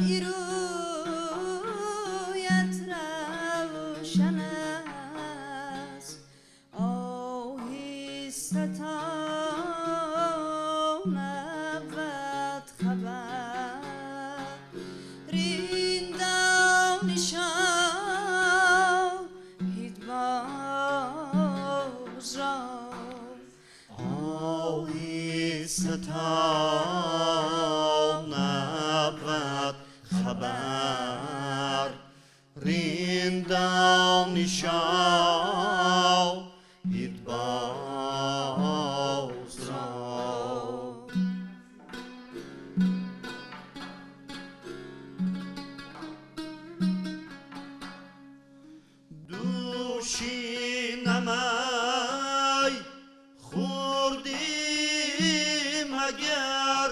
رویت روشن است، آهسته تا نبود خبر، رندان شاهد باز را، آهسته تا نبود خبر، رندان شاهد باز را. دوشینم ای خوردی مگر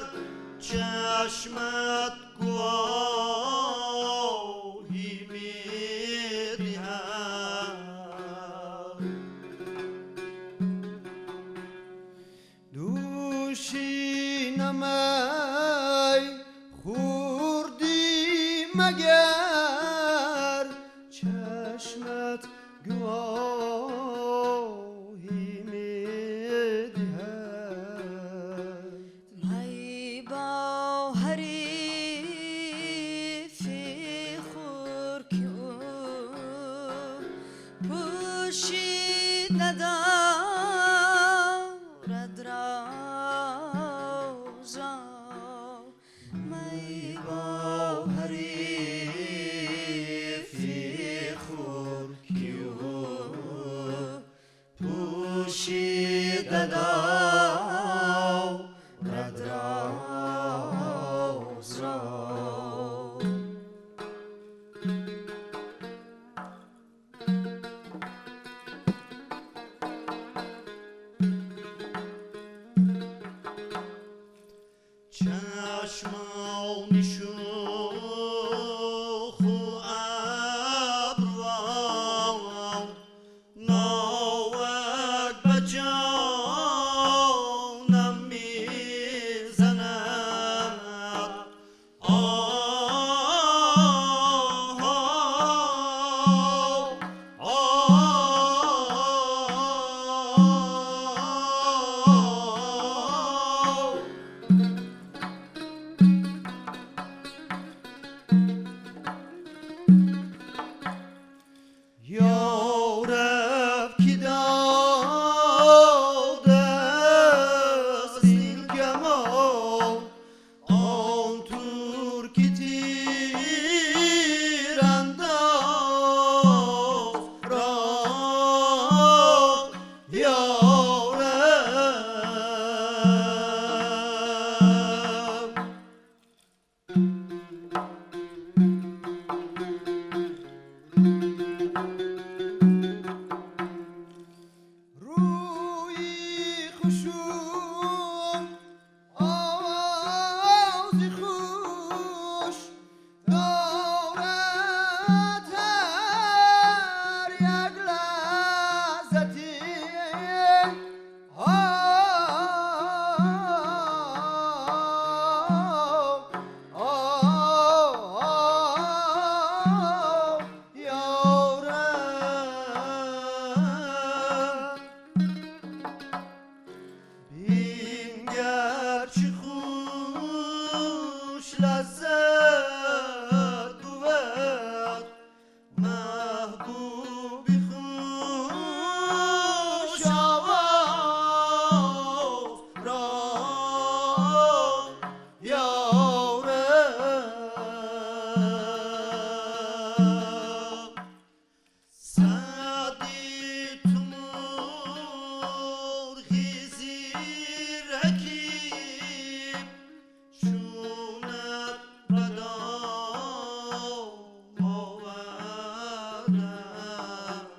چشمت گواهی می‌دهد، دوشینم ای خوردی مگر چشمت گواهی می‌دهد، می با حریف خور که او پوشید ندارد راز را، می با حریف خور که او پوشیده دارد راز را. چشمان شوخ و ابروان ناوک به جانم میزند، آه آه آه. یا رب که داده است این جمال آن ترک تیرانداز را، یا رب. روی خوشم آواز خوش دارد هر یک لحظتی، آه یا رب. بینگر چه خوش لذت بود محبوب خوش آواز را، یا رب. سعدی تو مرغی زیرکی چونت به دام آورده است،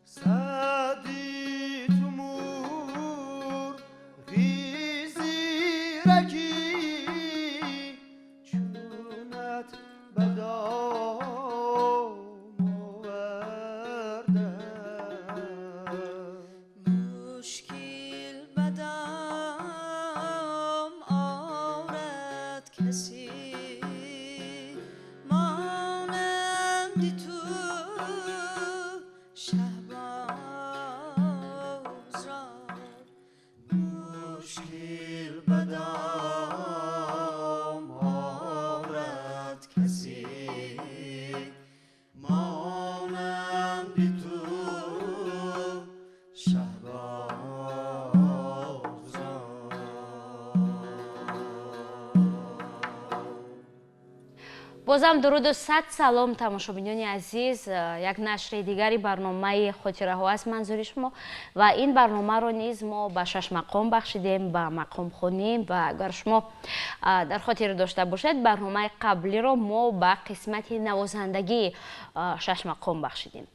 سعدی تو مرغی زیرکی چونت به دام آورده، مشکل به دام Бозам дуруду сад салом, тамошобинони азиз. Як нашри дигари барномаи «Хотираҳо» аст манзури шумо ва ин барномаро низ мо ба шашмақом бахшидем, ба мақомхонӣ. Ва агар шумо дар хотир дошта бошед, барномаи қаблиро мо ба қисмати навозандагии шашмақом бахшидем.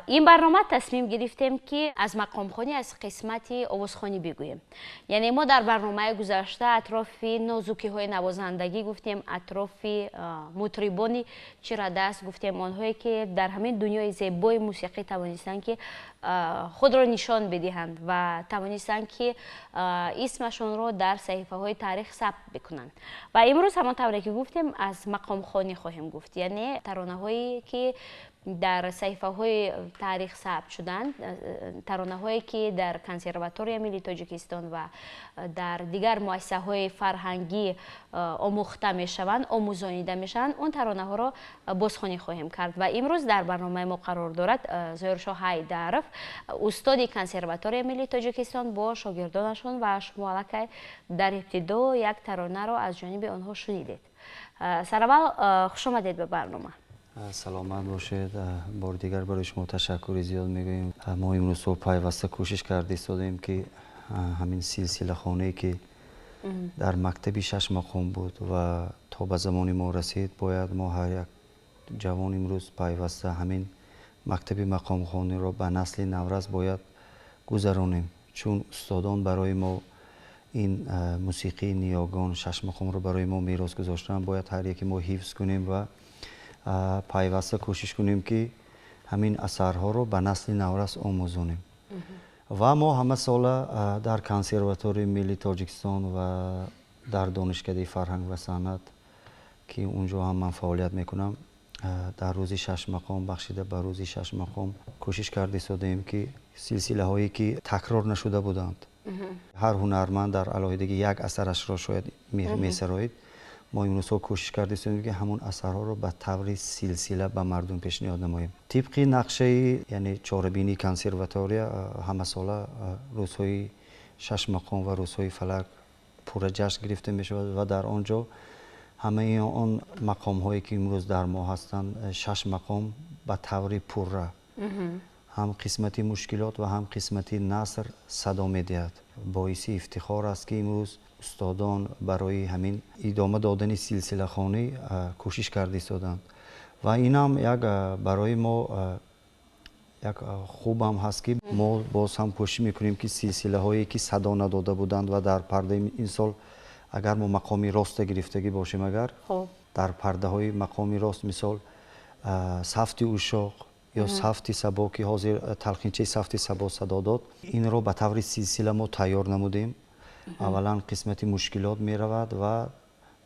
Ин барнома тасмим гирифтем, ки аз мақомхонӣ, аз қисмати овозхонӣ бигӯем. Яъне мо дар барномаи гузашта атрофи нозукиҳои навозандагӣ гуфтем, атрофи мутрибони чирадаст гуфтем, онҳое ки дар ҳамин дунёи зебои мусиқӣ тавонистанд, ки худро нишон бидиҳанд ва тавонистанд, ки исмашонро дар саҳифаҳои таърих сабт бикунанд. Ва имрӯз, ҳамон тавре ки гуфтем, аз мақомхонӣ хоҳем гуфт, яъне таронаҳое ки дар саҳифаҳои таърих сабт шуданд, таронаҳое ки дар Консерваторияи миллии Тоҷикистон ва дар дигар муассисаҳои фарҳангӣ омӯхта мешаванд, омӯзонида мешаванд, он таронаҳоро бозхонӣ хоҳем кард. Ва имрӯз дар барномаи мо қарор дорад Зоҳиршоҳ Ҳайдаров, устоди Консерваторияи миллии Тоҷикистон, бо шогирдонашон. Ва шумо аллакай дар ибтидо як таронаро аз ҷониби онҳо шунидед. Сараввал, хушомадед ба барнома. Саломат бошед. Бори дигар барои шумо ташаккури зиёд мегӯем. Мо имрӯзҳо пайваста кӯшиш карда истодаем, ки ҳамин силсилахонае ки дар мактаби шашмақом буд ва то ба замони мо расид, бояд мо ҳар як ҷавон имрӯз пайваста ҳамин мактаби мақомхониро ба насли наврас бояд гузаронем, чун устодон барои мо ин мусиқии ниёгон, шашмақомро барои мо мерос гузоштанд. Бояд ҳар яке мо ҳифз кунем ва пайваста кӯшиш кунем, ки ҳамин асарҳоро ба насли наврас омӯзонем. Ва мо ҳамасола дар Консерваторияи миллии Тоҷикистон ва дар Донишкадаи фарҳанг ва санъат, ки унҷо ҳам ман фаъолият мекунам, дар рӯзи шашмақом, бахшида ба рӯзи шашмақом, кӯшиш карда истодаем, ки силсилаҳое ки такрор нашуда буданд, ҳар ҳунарманд дар алоҳидагӣ як асарашро шояд месароид, мо имрӯзҳо кӯшиш карда истодаем, ки ҳамон асарҳоро ба таври силсила ба мардум пешниҳод намоем. Тибқи нақшаи, яъне чорабинии консерватория, ҳамасола рӯзҳои шашмақом ва рӯзҳои фалак пурра ҷашн гирифта мешавад ва дар он ҷо ҳамаи он мақомҳое ки имрӯз дар мо ҳастанд, шаш мақом, ба таври пурра ҳам қисмати мушкилот ва ҳам қисмати наср садо медиҳад. Боиси ифтихор аст, ки имрӯз устодон барои ҳамин идома додани силсилахонӣ кӯшиш карда истоданд ва инам як барои мо як хубам ҳаст, ки мо боз ҳам кӯшиш мекунем, ки силсилаҳое ки садо надода буданд ва дар пардаи ин сол, агар мо мақоми роста гирифтагӣ бошем, агар дар пардаҳои мақоми рост, мисол, сафти ушоқ ё сафти сабо, ки ҳозир талқинчаи сафти сабо садо дод, инро ба таври силсила мо тайёр намудем. Аввалан қисмати мушкилот меравад ва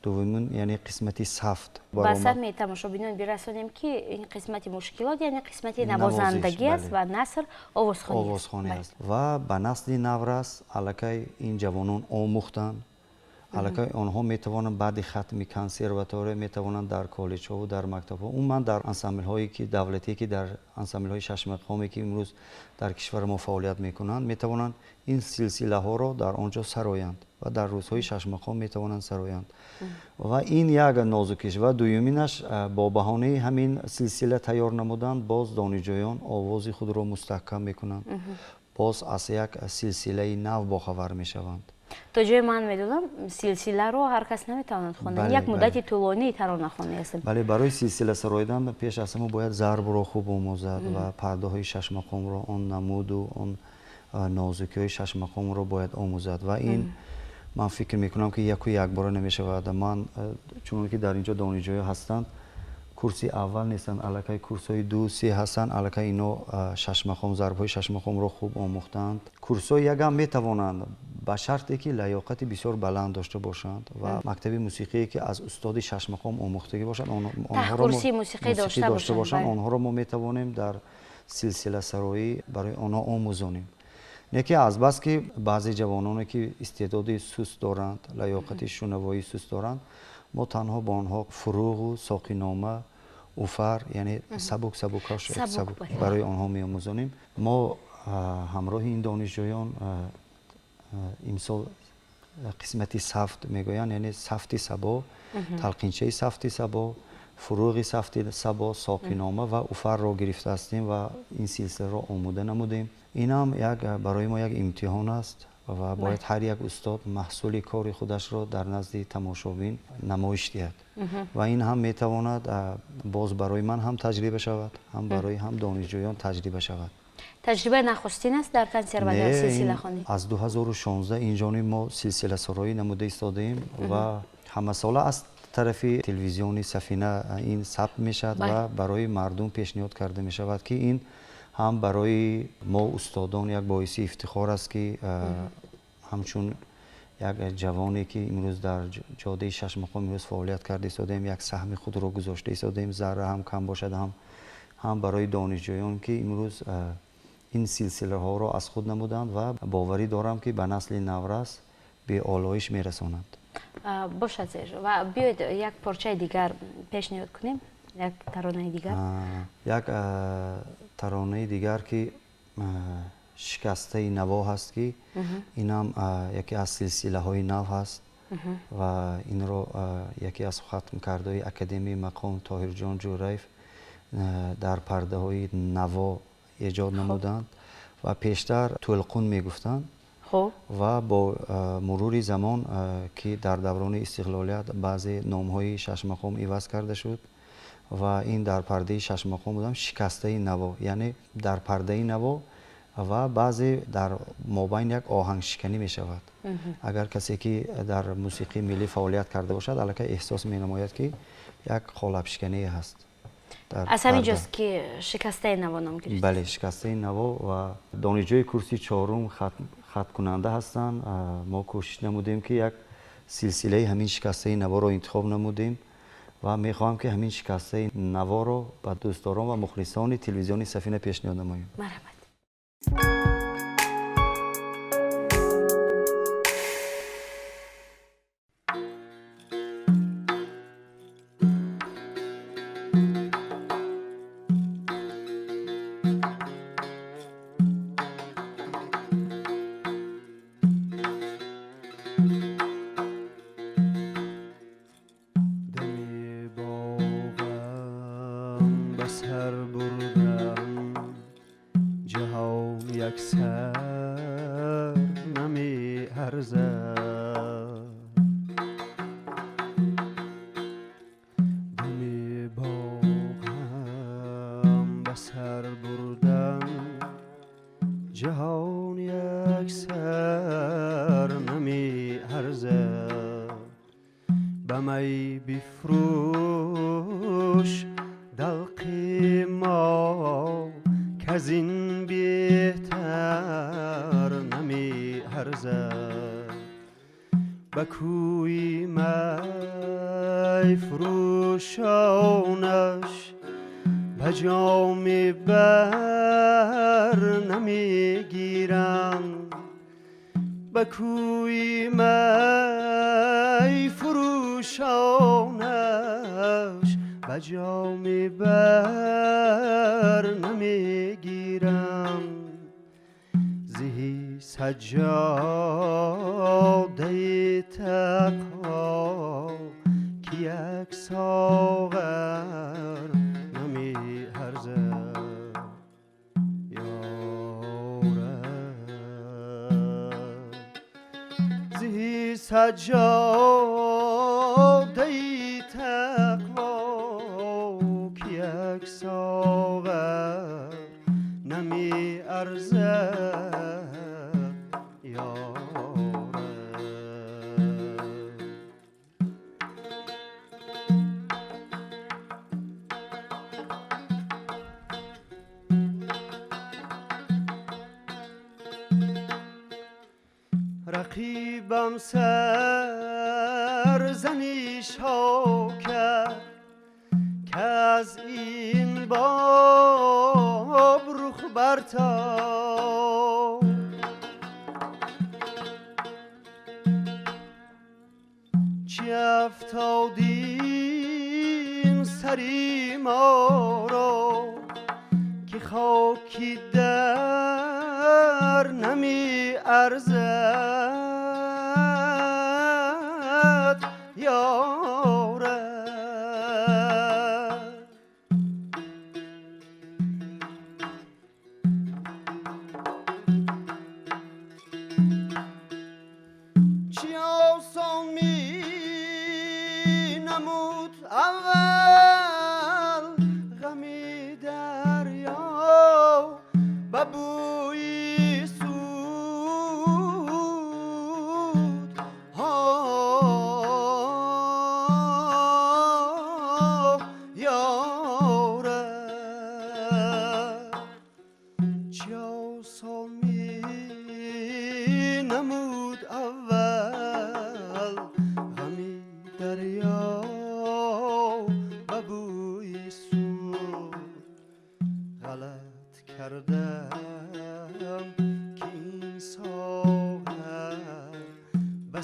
дуввумин, яъне қисмати сафт. Ба саҳми тамошобинон бирасонем, ки ин қисмати мушкилот, яъне қисмати навозандагӣ аст ва наср овозхонӣ аст. Ва ба насли наврас аллакай ин ҷавонон омӯхтанд, аллакай онҳо метавонанд баъди хатми консерватория метавонанд дар коллеҷҳову дар мактабҳо, умуман дар ансамблҳое ки давлатие, ки дар ансамблҳои шашмақоме ки имрӯз дар кишвари мо фаъолият мекунанд, метавонанд ин силсилаҳоро дар он ҷо сароянд ва дар рӯзҳои шашмақом метавонанд сароянд. Ва ин як нозукиш ва дуюминаш, бо баҳонаи ҳамин силсила тайёр намудан, боз донишҷӯён овози худро мустаҳкам мекунанд, боз аз як силсилаи нав бохабар мешаванд. То ҷое ман медонам, силсиларо ҳар кас наметавонад хондан, як муддати тӯлонии таронахонӣ аст. Бале, барои силсила сароидан пеш аз ҳама бояд зарбро хуб омӯзад ва пардаҳои шашмақомро, он намуду он нозукиҳои шашмақомро бояд омӯзад. Ва ин ман фикр мекунам, ки яку якбора намешавад. Ман чуноне ки дар ин ҷо донишҷӯё ҳастанд, курси аввал нестанд, аллакай курсҳои ду се ҳастанд, аллакай ино шашмақом, зарбҳои шашмақомро хуб омӯхтаанд. Курсҳои якам метавонанд, ба шарте ки лаёқати бисёр баланд дошта бошанд ва мактаби мусиқие ки аз устоди шашмақом омӯхтагӣ бошанд, онҳоро мусиқӣ дошта бошанд, онҳоро мо метавонем дар силсиласароӣ барои онҳо омӯзонем. Не ки азбаски баъзе ҷавононе ки истеъдоди суст доранд, лаёқати шунавоии суст доранд, мо танҳо бо онҳо фуруғу соқинома, уфар, яъне сабук сабукаш барои онҳо меомӯзонем. Мо ҳамроҳи ин донишҷӯён имсол қисмати сафт мегӯянд, яъне сафти сабо, талқинчаи сафти сабо. Фурӯғи сафти сабо, Соқинома ва Уфарро гирифта ҳастем ва ин силсиларо омода намудем. Ин ҳам як барои мо як имтиҳон аст ва бояд ҳар як устод маҳсули кори худашро дар назди тамошобин намоиш диҳад ва ин ҳам метавонад боз барои ман ҳам таҷриба шавад, ҳам барои ҳам донишҷӯён таҷриба шавад. Таҷрибаи нахустин аст дар консерватория силсилахонӣ? Аз 2016 инҷониб мо силсиласароӣ намуда истодаем ва ҳамасола аз тарафи телевизиони Сафина ин сабт мешавад ва барои мардум пешниҳод карда мешавад, ки ин ҳам барои мо устодон як боиси ифтихор аст, ки ҳамчун як ҷавоне, ки имрӯз дар ҷодаи шашмақом имрӯз фаъолият карда истодаем, як саҳми худро гузошта истодаем, зарра ҳам кам бошад, ҳам барои донишҷӯён, ки имрӯз ин силсилаҳоро аз худ намуданд ва боварӣ дорам, ки ба насли наврас беолоиш мерасонанд. Бошад, ва биёед як порчаи дигар пешниҳод кунем, як таронаи дигар. Як таронаи дигар, ки шикастаи наво ҳаст, ки инам яке аз силсилаҳои нав ҳаст ва инро яке аз хатмкардаҳои Академияи мақом Тоҳирҷон Ҷӯраев дар пардаҳои наво эҷод намуданд ва пештар тӯлқун мегуфтанд ва бо мурури замон, ки дар даврони истиқлолият баъзе номҳои шашмақом иваз карда шуд ва ин дар пардаи шашмақом будам шикастаи наво, яъне дар пардаи наво ва баъзе дар мобайн як оҳангшиканӣ мешавад. Агар касе, ки дар мусиқии миллӣ фаъолият карда бошад, аллакай эҳсос менамояд, ки як қолабшиканӣ ҳаст. Аз ҳамин ҷост, ки шикастаи наво ном гирифт. Бале, шикастаи наво. Ва донишҷӯи курси чорум хаткунанда ҳастанд. Мо кӯшиш намудем, ки як силсилаи ҳамин шикастаи наворо интихоб намудем ва мехоҳам, ки ҳамин шикастаи наворо ба дӯстдорон ва мухлисони телевизиони Сафина пешниҳод намоем. Марҳамат. دمی باغم به سر بردم، جهان یک سر نمی ارزد. دمی باغم به سر بردم، جهان یک سر نمی ارزد. به می بفروش دلقی ما که از این بهتر نمی ارزد. به کوی می فروشانش به جام بر نمی گیرم. به کوی می فروشانش به جام بر نمی گیرم. زهی سجاده تقوا که یک ساغر نمی ارزد. یا رب، زهی سجاده تقوا که یک ساغر نمی ارزد. یا رب. رقیبم سرزنش ها کرد که از این باب رخ برتاب. چی افتادیم سری ما را که خاکی در نمی ارزد. یا رب.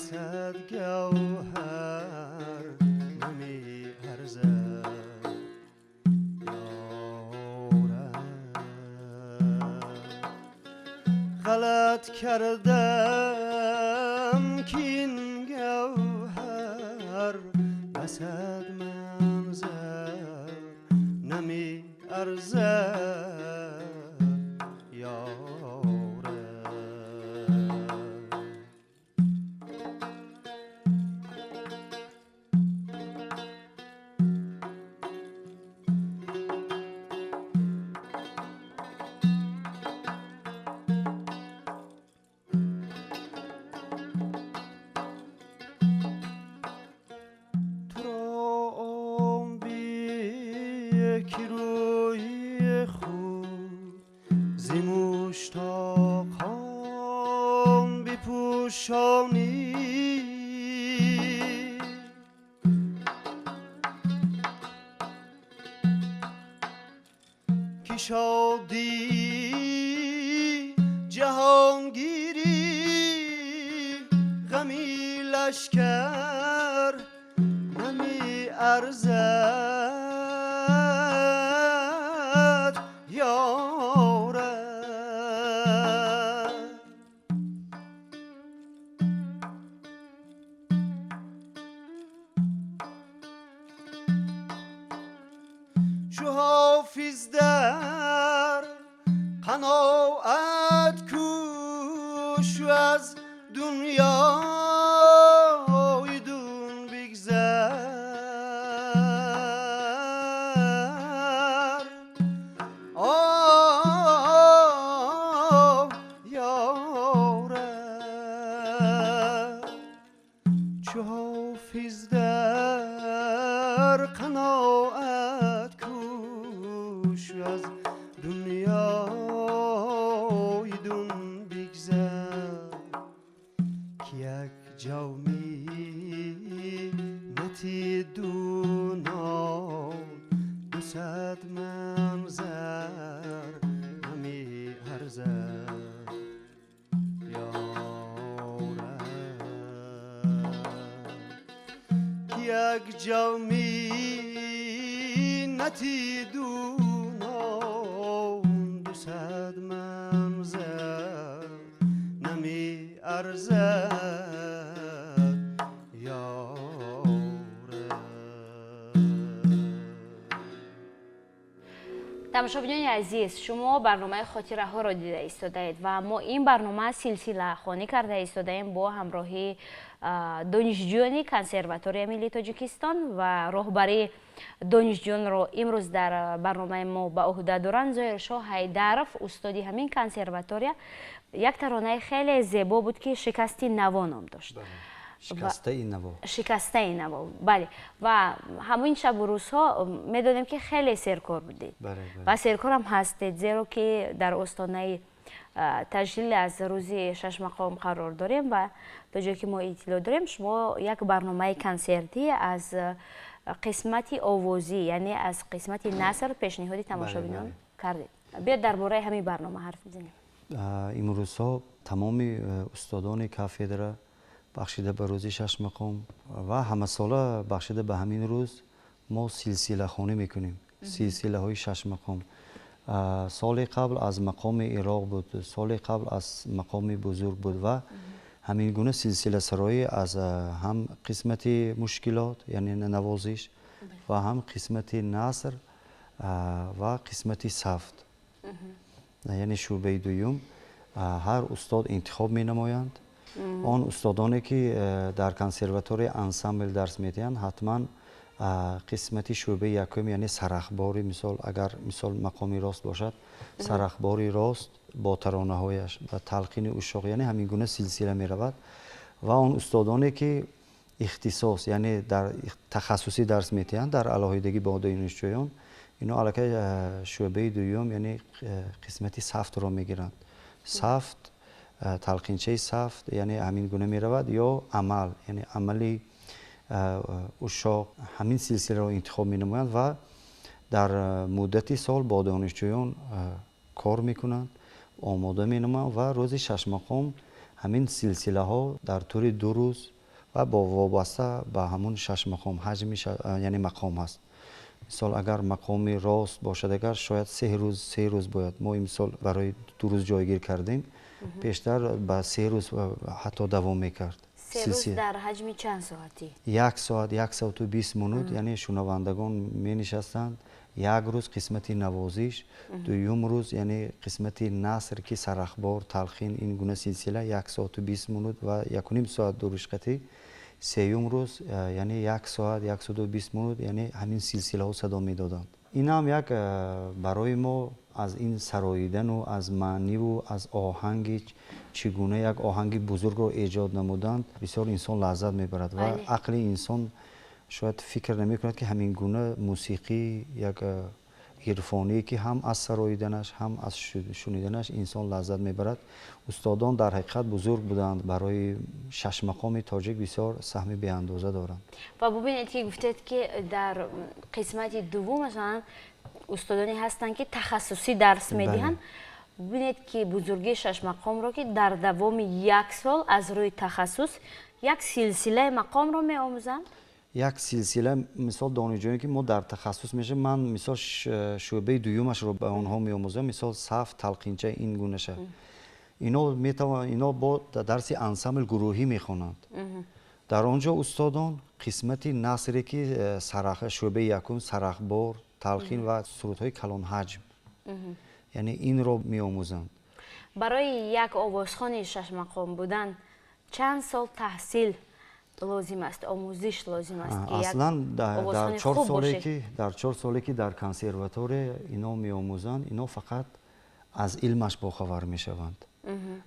بسد گوهر نمی ارزد یارب. غلط کردم که این گوهر بسد منظر نمی ارزد یارب. تو را آن بی که روی خود ز مشتاقان بپوشانی، که شادی جهانگیری غمی لشکر نمی ارزد یارب. چو حافظ در قناعت کوش و از دنیای دون بگذر. آه یارب. چو حافظ در قناعت کوش و از دنیای دون بگذر، که یک جامی نتی دونان دو صد منظر نمی ارزد یارب. که یک جامی نتی دونان دو صد منظر نمی ارزد یارب. Тамошобинони азиз, шумо барномаи хотираҳоро дида истодаед ва мо ин барнома силсилахонӣ карда истодаем бо ҳамроҳии донишҷӯёни Консерваторияи миллии Тоҷикистон ва роҳбарии донишҷӯёнро имрӯз дар барномаи мо ба ӯҳда доранд Зоҳиршоҳ Ҳайдаров, устоди ҳамин консерватория. Як таронаи хеле зебо буд, ки «Шикасти наво» ном дошт. Шикастаи наво. Шикастаи наво, бале. Ва ҳамин шабу рӯзҳо медонем, ки хеле серкор будед ва серкорам ҳастед, зеро ки дар остонаи таҷлил аз рӯзи шашмақом қарор дорем ва то ҷое ки мо иттилоъ дорем, шумо як барномаи консертӣ аз қисмати овозӣ, яъне аз қисмати наср пешниҳоди тамошобинон кардед. Биёд дар бораи ҳамин барнома ҳарф мезанем. Имрӯзҳо тамоми устодони кафедра бахшида ба рӯзи шашмақом ва ҳамасола бахшида ба ҳамин рӯз мо силсилахонӣ мекунем, силсилаҳои шашмақом. Соли қабл аз мақоми Ироқ буд, соли қабл аз мақоми бузург буд ва ҳамин гуна силсиласароӣ аз ҳам қисмати мушкилот, яъне навозиш, ва ҳам қисмати наср ва қисмати сафт, яъне шӯъбаи дуюм, ҳар устод интихоб менамоянд. Он устодоне ки дар консерваторияи ансамбл дарс медиҳанд, ҳатман қисмати шӯъбаи якум, яъне сарахбори, мисол агар мисол мақоми рост бошад, сарахбори рост бо таронаҳояш ва талқини ушшоқ, яъне ҳамин гуна силсила меравад. Ва он устодоне ки ихтисос, яъне дар тахассусӣ дарс медиҳанд дар алоҳидагӣ бо донишҷӯён, ино аллакай шӯъбаи дуюм, яъне қисмати сафтро мегиранд. Сафт, талқинчаи сафт, яъне ҳамин гуна меравад, ё амал, яъне амали ушшоқ, ҳамин силсиларо интихоб менамоянд ва дар муддати сол бо донишҷӯён кор мекунанд, омода менамоянд ва рӯзи шашмақом Ҳамин силсилаҳо дар тӯли 2 рӯз ва бо вобаста ба ҳамун 6 мақом ҳаҷми яъне мақом ҳаст. Мисол агар мақоми рост бошад, агар шояд 3 рӯз бояд. Мо имсол барои 2 рӯз ҷойгир кардем. Пештар ба 3 рӯз ҳатто давом мекард. 3 рӯз дар ҳаҷми чанд соатӣ? 1 соат, 1 соату 20 минут, яъне шунавандагон менишастанд. 1 рӯз қисмати навозиш, дуюм рӯз яъне қисмати наср ки сарахбор, талхин, ин гуна силсила 1 соату 20 минут ва 1,5 соат дурушқатӣ. Сеюм рӯз яъне 1 соат, 1 соату 20 минут, яъне ҳамин силсилаҳо садо медоданд. Ин ҳам як барои мо аз ин сароидану аз маъниву аз оҳанги чӣ гуна як оҳанги бузургро эҷод намуданд, бисёр инсон лаззат мебарад ва ақли инсон шояд фикр намекунад ки ҳамин гуна мусиқӣ як ирфоние ки ҳам аз сароиданаш, ҳам аз шуниданаш инсон лаззат мебарад. Устодон дар ҳақиқат бузург буданд, барои шашмақоми тоҷик бисёр саҳми беандоза доранд. Ва бубинед ки гуфтед ки дар қисмати дуввум масалан устодоне ҳастанд ки тахассусӣ дарс медиҳанд. Бубинед ки бузургии шашмақомро ки дар давоми 1 сол аз рӯи тахассус як силсилаи мақомро меомӯзанд. Як силсила мисол донишҷӯе ки мо дар тахассус мешавем, ман мисол шӯъбаи дуюмашро ба онҳо меомӯзам, мисол саф, талқинча, ин гунаша. Ино метавон, ино бо дарси ансамбл гурӯҳӣ мехонанд. Дар он ҷо устодон қисмати насре ки шӯъбаи якум сарахбор, талхин ва сурудҳои калонҳаҷм, яъне инро меомӯзанд. Барои як овозхони шашмақом будан чанд сол таҳсил лозим аст, омӯзиш лозим аст ки як аслан дар овозхони 4 хуб соле бошед? ки дар 4 соле ки дар консерватория ино меомӯзанд, ино фақат аз илмаш бохабар мешаванд,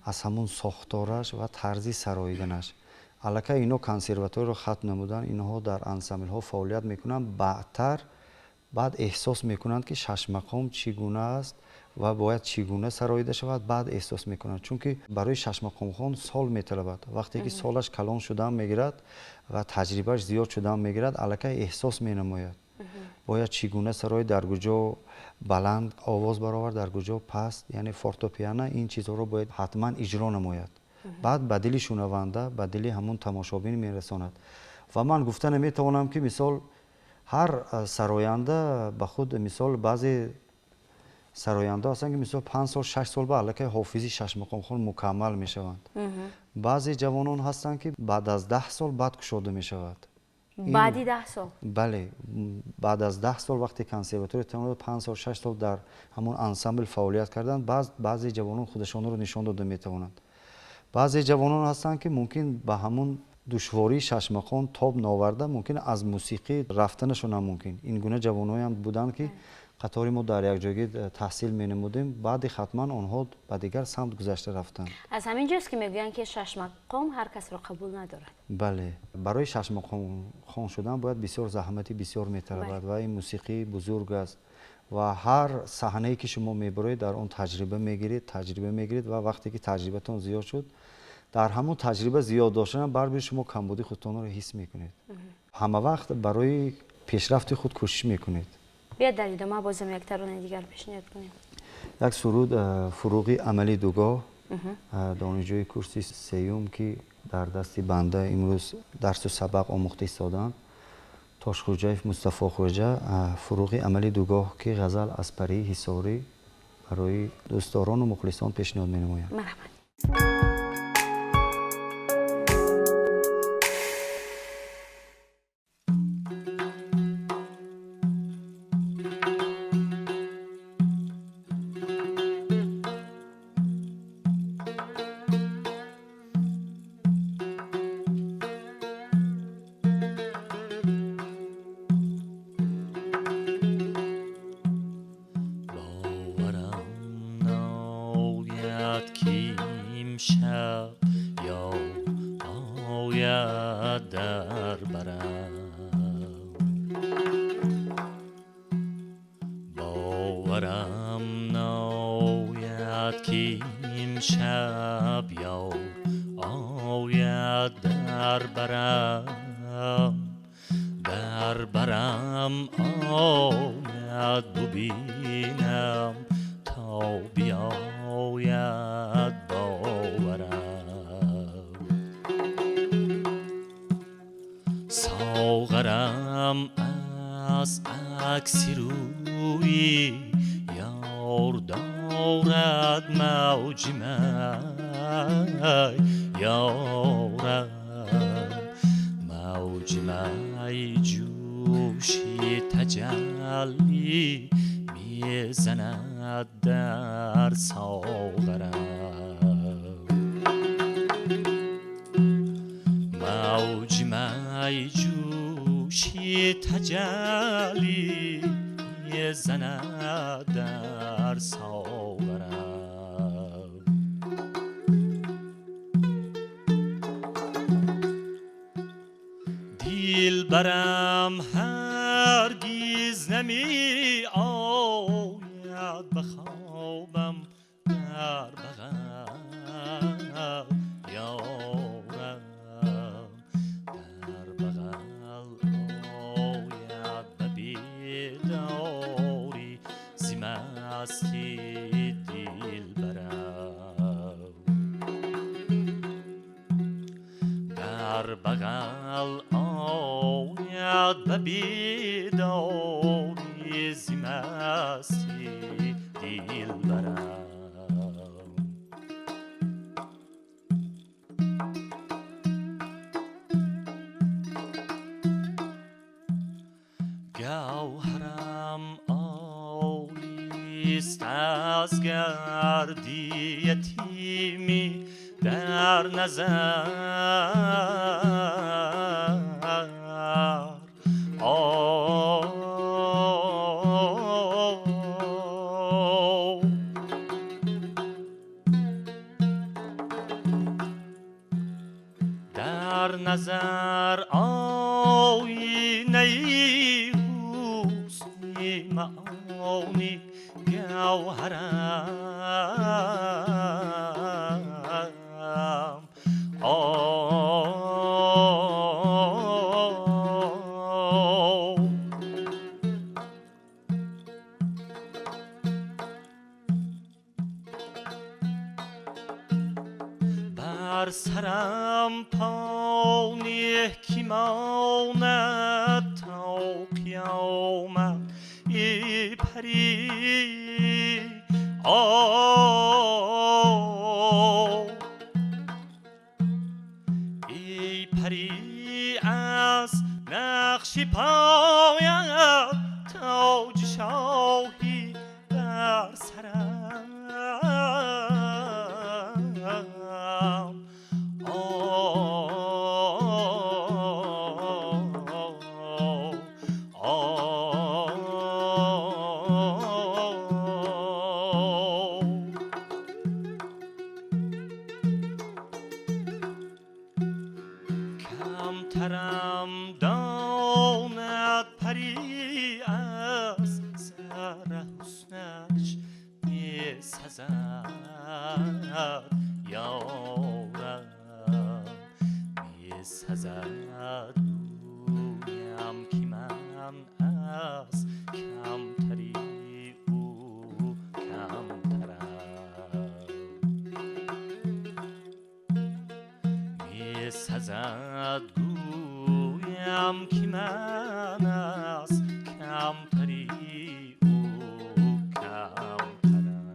аз ҳамун сохтораш ва тарзи сароиданаш. Аллакай ино консерваторияро хатм намуданд, инҳо дар ансамблҳо фаъолият мекунанд, баъдтар баъд эҳсос мекунанд ки шашмақом чӣ гуна аст ва бояд чӣ гуна сароида шавад, баъд эҳсос мекунанд. Чунки барои шашмақомхон сол металабад. Вақте ки солаш калон шудан мегирад ва таҷрибааш зиёд шудан мегирад, аллакай эҳсос менамояд. Бояд чӣ гуна сароид, дар куҷо баланд овоз баровард, дар куҷо паст, яъне фортепиано, ин чизҳоро бояд ҳатман иҷро намояд. Баъд ба дили шунаванда, ба дили ҳамун тамошобин мерасонад. Ва ман гуфта наметавонам ки мисол ҳар сароянда ба худ, мисол баъзе сарояндаҳо ҳастанд ки мисол 5 сол, 6 сол ба аллакай ҳофизи шашмақомхон мукаммал мешаванд. Баъзе ҷавонон ҳастанд ки баъд аз 10 сол баъд кушода мешавад. Баъди 10 сол? Бале, баъд аз 10 сол вақте консерватория тамом 5 сол, 6 сол дар ҳамон ансамбл фаъолият карданд, баъзе ҷавонон худашонро нишон дода метавонанд. Баъзе ҷавонон ҳастанд ки мумкин ба ҳамун душвории шашмақом тоб новарда, мумкин аз мусиқӣ рафтанашон ҳам мумкин. Ин гуна ҷавонҳоям буданд ки қатори мо дар якҷойгӣ таҳсил менамудем, баъди хатман онҳо ба дигар самт гузашта рафтанд. Аз ҳамин ҷост ки мегӯянд ки шашмақом ҳар касро қабул надорад. Бале, барои шашмақомхон шудан бояд бисёр заҳмати бисёр металабад ва ин мусиқии бузург аст ва ҳар саҳнае ки шумо мебароед дар он таҷриба мегиред, таҷриба мегиред ва вақте ки таҷрибатон зиёд шуд, дар ҳамон таҷриба зиёд доштан барбир шумо камбуди худтонро ҳис мекунед. Ҳама вақт барои пешрафти худ кӯшиш мекунед. Биёед дар идома бозам як таронаи дигар пешниҳод кунем. Як суруд фуруғи амали дугоҳ, донишҷӯи курси сеюм ки дар дасти банда имрӯз дарсу сабақ омӯхта истоданд, Тошхӯҷаев Мустафо Хоҷа, фуруғи амали дугоҳ ки ғазал аз парии ҳисорӣ барои дӯстдорону мухлисон пешниҳод менамояд. Марҳамат. Biyad bavarım. Соғарам аз акси рӯи ёр дорад мавҷи май, ёрам, мавҷи май ҷӯши таҷаллӣ мезанад дар соғарам. Мавҷи май ҷӯши таҷаллӣ мезанад дар соғарам. Дилбарам ҳаргиз намеояд ба хобам дар бағал, ёрам, дар бағал ояд ба бедорӣ зи масти дилбарам. Дар бағал ояд ба бедорӣ зи масти дилбарам. Гавҳарам орист аз гарди ятимӣ дар назар, дар назар оинаи ҳусни маъони гавҳарам. Бар сарам поне ки монад то қиёмат, эй парӣ, эй парӣ, аз нақши поят тоҷи шоҳӣ бар сарам. Камтарам донад парӣ аз зарра ҳуснаш месазад, ёрам, месазад, гӯям ки ман аз камтари ӯ камтарам. Месазад, гӯям ки ман аз камтари ӯ камтарам.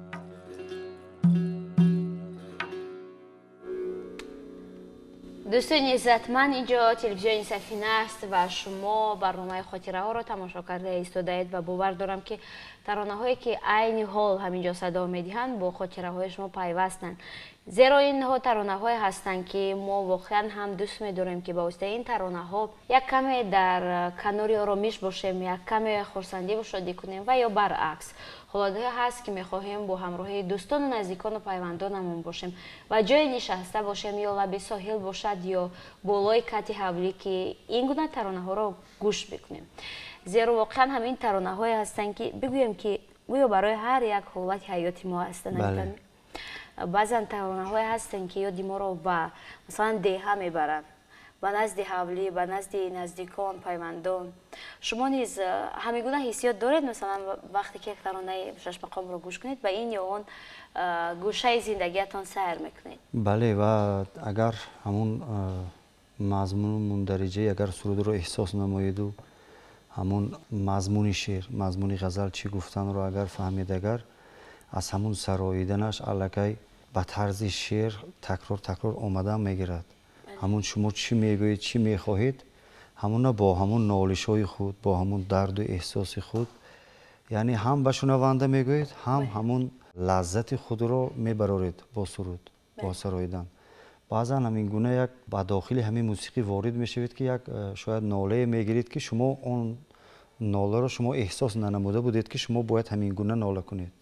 Дӯстони иззатманд, инҷо телевизиони Сафина аст ва шумо барномаи хотираҳоро тамошо карда истодаед ва бовар дорам, ки таронаҳое, ки айни ҳол ҳаминҷо садо медиҳанд, бо хотираҳои шумо пайвастанд, зеро инҳо таронаҳое ҳастанд, ки мо воқеан ҳам дӯст медорем, ки ба воситаи ин таронаҳо як каме дар канори оромиш бошем, як каме хурсандиву шодӣ кунем ва ё баръакс ҳолатҳое ҳаст, ки мехоҳем бо ҳамроҳии дӯстону наздикону пайвандонамон бошем ва ҷое нишаста бошем, ё лаби соҳил бошад, ё болои кати ҳавлӣ, ки ин гуна таронаҳоро гӯш бикунем, зеро воқеан ҳамин таронаҳое ҳастанд, ки бигӯем, ки гӯё барои ҳар як ҳолати ҳаёти мо ҳастанд. Баъзан таронаҳое ҳастанд, ки ёди моро ба масалан деҳа мебаранд, ба назди ҳавлӣ, ба назди наздикон, пайвандон. Шумо низ ҳамин гуна ҳиссиёт доред, масалан вақте ки як таронаи шашмақомро гӯш кунед, ба ин ё он гӯшаи зиндагиятон сайр мекунед? Бале, ва агар ҳамун Мазмуну мундариҷаи агар сурудро эҳсос намоеду ҳамун мазмуни шеър, мазмуни ғазал чӣ гуфтанро агар фаҳмед, агар аз ҳамун сароиданаш аллакай ба тарзи шеър такрор такрор омадан мегирад. Ҳамун шумо чӣ мегӯед, чӣ мехоҳед, ҳамуна бо ҳамун нолишҳои худ, бо ҳамун дарду эҳсоси худ, яъне ҳам ба шунаванда мегӯед, ҳам ҳамун лаззати худро мебароред бо суруд, бо сароидан. Баъзан ҳамин гуна як ба дохили ҳамин мусиқӣ ворид мешавед, ки як шояд нолае мегиред, ки шумо он ноларо шумо эҳсос нанамуда будед, ки шумо бояд ҳамин гуна нола кунед.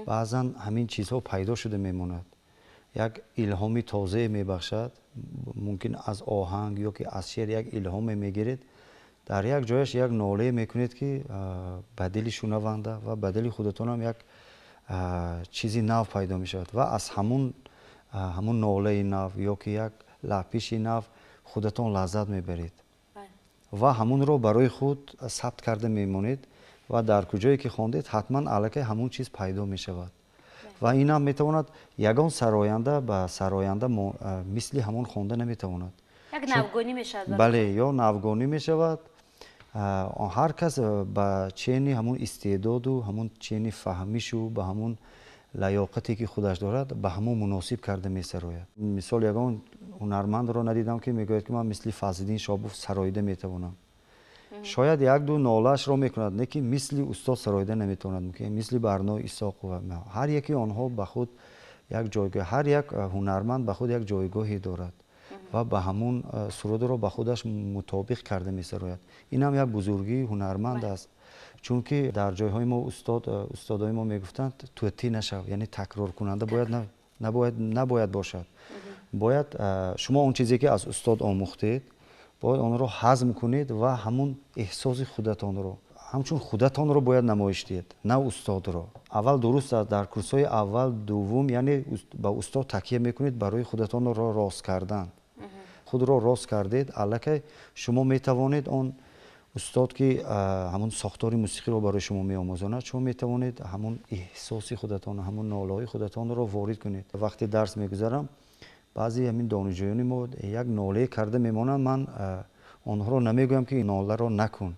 Баъзан ҳамин чизҳо пайдо шуда мемонад, як илҳоми тозае мебахшад. Мумкин аз оҳанг ё ки аз шеър як илҳоме мегиред, дар як ҷояш як нолае мекунед, ки ба дили шунаванда ва ба дили худатонам як чизи нав пайдо мешавад ва аз ҳамун нолаи нав ё ки як лапиши нав худатон лаззат мебаред ва ҳамунро барои худ сабт карда мемонед ва дар куҷое ки хондед, ҳатман аллакай ҳамун чиз пайдо мешавад. Ва инам метавонад ягон сароянда ба сароянда мисли ҳамон хонда наметавонад. Як навгонӣ мешавад. Бале, ё навгонӣ мешавад. Ҳар кас ба чени ҳамун истеъдоду ҳамун чени фаҳмишу ба ҳамун лаёқате ки худаш дорад, ба ҳамон муносиб карда месарояд. Мисол, ягон ҳунармандро надидам, ки мегӯяд, ки ман мисли Фазлиддин Шобов сароида метавонам. Шояд як-ду нолаашро мекунад, не ки мисли устод сароида наметавонад, мумкин мисли Барно Исоқова. Ҳар яки онҳо ба худ як ҷойгоҳ, ҳар як ҳунарманд ба худ як ҷойгоҳе дорад ва ба ҳамун сурудро ба худаш мутобиқ карда месарояд. Инам як бузургии ҳунарманд аст, чунки дар ҷойҳои мо устодои мо мегуфтанд, тӯтӣ нашав, яъне такроркунанда бояд набояд бошад. Бояд шумо он чизе ки аз устод омӯхтед, бояд онро ҳазм кунед ва ҳамун эҳсоси худатонро, ҳамчун худатонро бояд намоиш диҳед, на устодро. Аввал дуруст аст, дар курсҳои аввал, дуввум, яъне ба устод такя мекунед барои худатонро рост кардан. Худро рост кардед, аллакай шумо метавонед он устод ки ҳамун сохтори мусиқиро барои шумо меомӯзонад, шумо метавонед ҳамун эҳсоси худатон, ҳамун нолаҳои худатонро ворид кунед. Вақте дарс мегузарам, баъзе ҳамин донишҷӯёни мо як нолае карда мемонанд, ман онҳоро намегӯям, ки ноларо накун,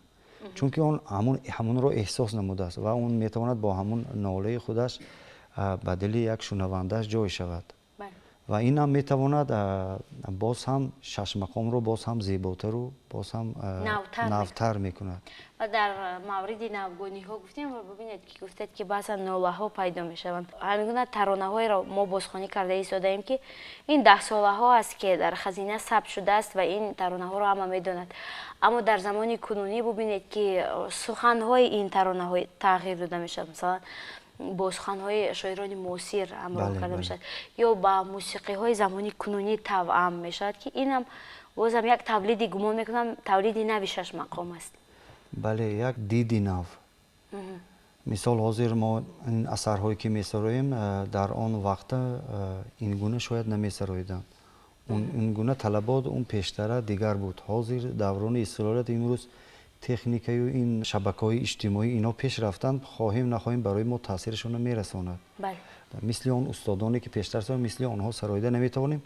чунки он ҳамунро эҳсос намудааст ва он метавонад бо ҳамун нолаи худаш ба дили як шунавандааш ҷой шавад. Ва инам метавонад боз ҳам шашмақомро боз ҳам зеботару боз ҳам навтар мекунад. Ва дар мавриди навгониҳо гуфтем ва бибинед, ки гуфтед, ки баъзан нолаҳо пайдо мешаванд. Ҳамин гуна таронаҳоеро мо бозхонӣ карда истодаем, ки ин даҳсолаҳо аст, ки дар хазина сабт шудааст ва ин таронаҳоро ҳама медонад. Аммо дар замони кунунӣ бубинед, ки суханҳои ин таронаҳо тағйир дода мешавад. Масалан, бо суханҳои шоирони муосир ҳамроҳ карда мешавад ё ба мусиқиҳои замони кунунӣ тавъам мешавад, ки инам бозам як тавлиди, гумон мекунам, тавлиди нави шашмақом аст. Бале, як диди нав. Мисол, ҳозир мо ин асарҳое ки месароем, дар он вақта ин гуна шояд намесароиданд. Ин гуна талабот он пештара дигар буд. Ҳозир даврони истиқлолият, имрӯз техникаю ин шабакаҳои иҷтимоӣ ино пеш рафтанд, хоҳем нахоҳем барои мо таъсирашонро мерасонад. Мисли он устодоне ки пештар мисли онҳо сароида наметавонем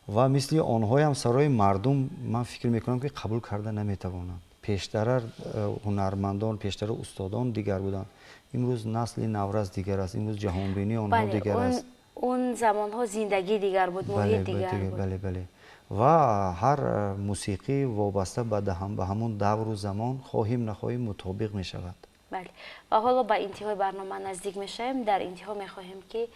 ва мисли онҳоям сарои мардум, ман фикр мекунам, ки қабул карда наметавонанд. Пештара ҳунармандон, пештара устодон дигар буданд. Имрӯз насли наврас дигар аст, имрӯз ҷаҳонбинии онҳо дигар аст. Он замонҳо зиндагӣ дигар буд, муҳит дигар буд. Бале, бале. Ва ҳар мусиқӣ вобаста ба ҳамун давру замон хоҳим нахоҳим мутобиқ мешавад. Бале. Ва ҳоло ба интиҳои барнома наздик мешавем. Дар интиҳо мехоҳем, ки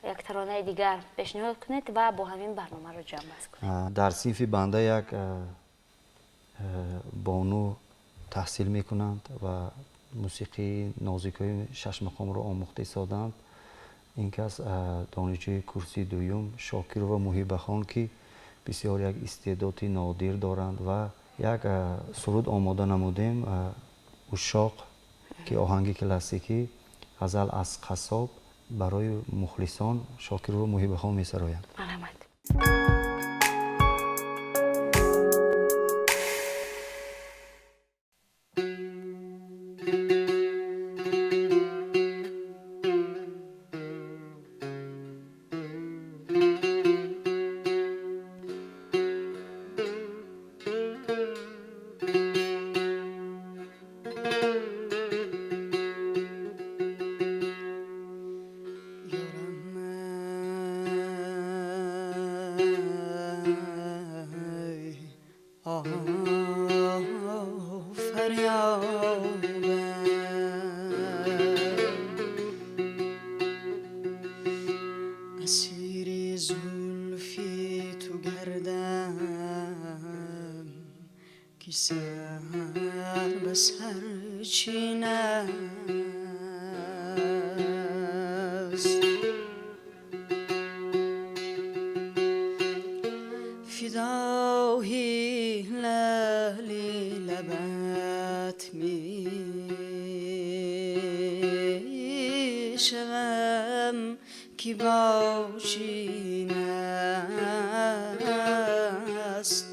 як таронаи дигар пешниҳод кунед ва бо ҳамин барномаро ҷамъбаст кунед. Дар синфи банда як бону таҳсил мекунанд ва мусиқии нозикҳои шашмақомро омӯхта истодаанд. Ин кас донишҷӯи курси дуюм Шокирова Муҳибахон, ки бисёр як истеъдоди нодир доранд ва як суруд омода намудем, Ушшоқ, ки оҳанги классикӣ, ғазал аз қассоб, барои мухлисон Шокирова Муҳибахон месароянд. Марҳамат. فریادم اسیر زلفی تو گردم که سر به سر چین است. فدای لالی لبت می شوم که باشین است.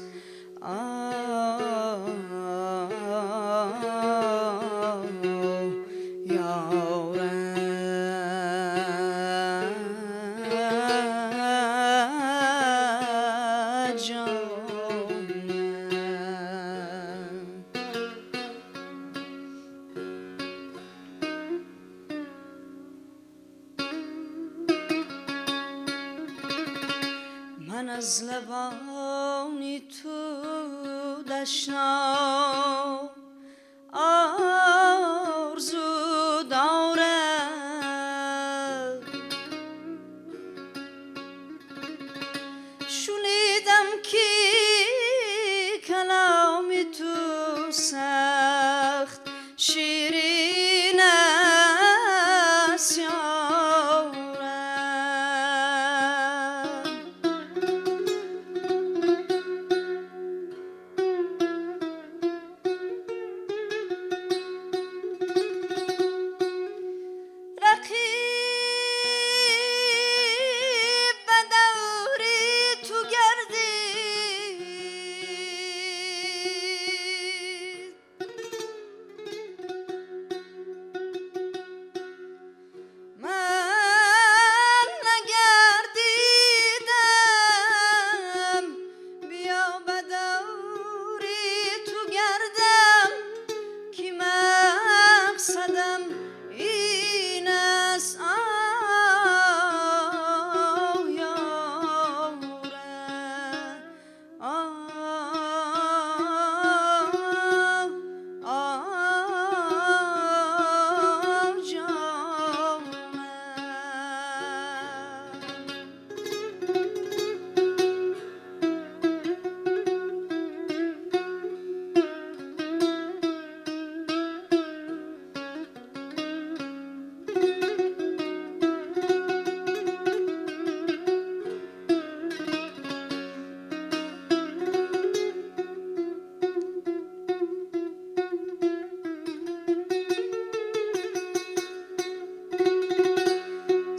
من از لبانی تو دشنام آرزو دارم، شنیدم که کلام تو سخت شیرین است.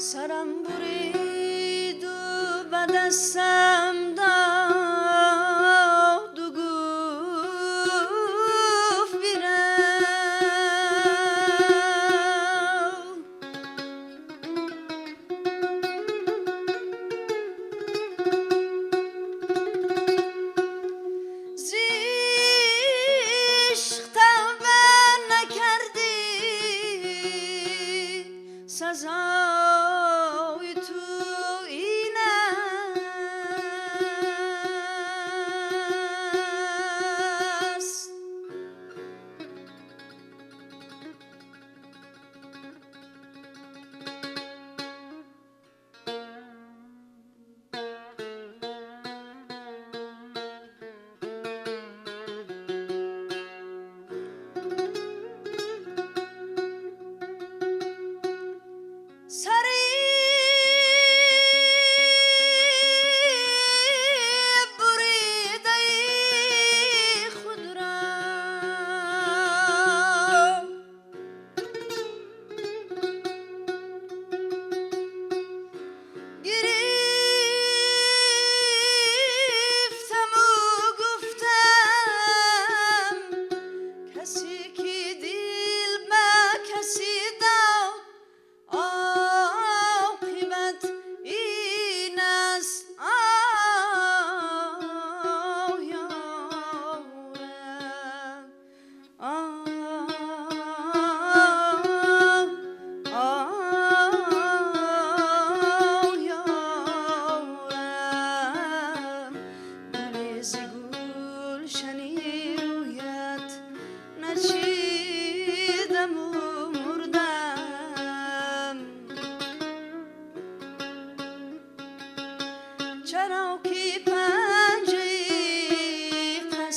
سرم برید و به دستم داد و گفت برو، ز عشق توبه نکردی سزا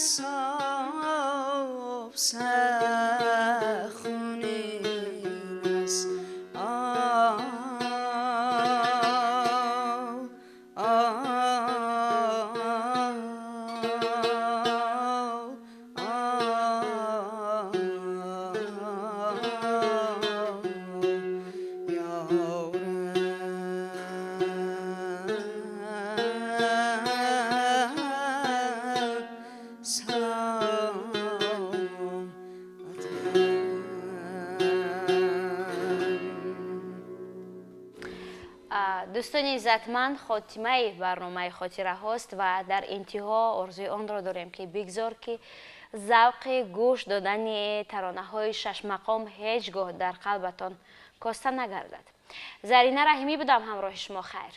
صاف خونین است. Дӯстони иззатманд, хотимаи барномаи хотираҳост ва дар интиҳо орзуи онро дорем, ки бигзор, ки завқи гӯш додани таронаҳои шашмақом ҳеҷ гоҳ дар қалбатон коста нагардад. Зарина Раҳимӣ будам ҳамроҳи шумо. Хайр.